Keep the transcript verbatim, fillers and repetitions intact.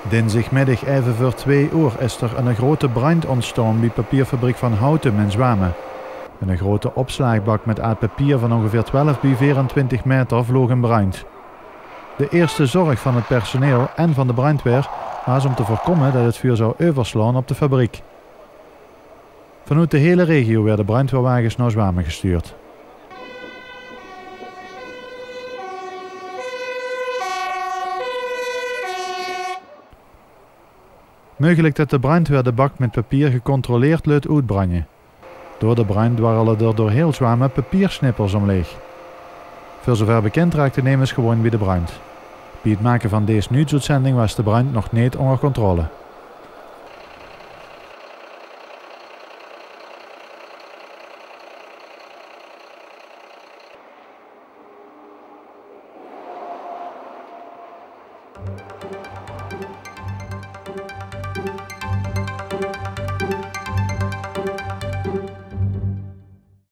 Dinsdigmiddig eve veur twee oor is d'r 'ne grote brandj óntstaon bie papierfabriek Van Houtem in Zjwame. 'Ne grote opslagbak mit aad papier van óngeveer twelf bie veerentwintig meter vloog in brandj. De eerste zorg van 't personeel en van de brandjwaer waas óm te veurkómme det 't vuur zou euverslaon op de fabriek. Vanoet de hele regio waerde brandjwaerwages nao Zjwame gestuurd. Meugelik det de brandjwaer de bak mit papier gecontroleerd leut oetbrandje. Door de brandj dwarrele d'r door hiel Zjwame papiersnippers ómleeg. Veur zoever bekind raakde nemes gewoeën bie de brandj. Bie 't make van dees nuujsoetzending waas de brandj nog neet ónger controle.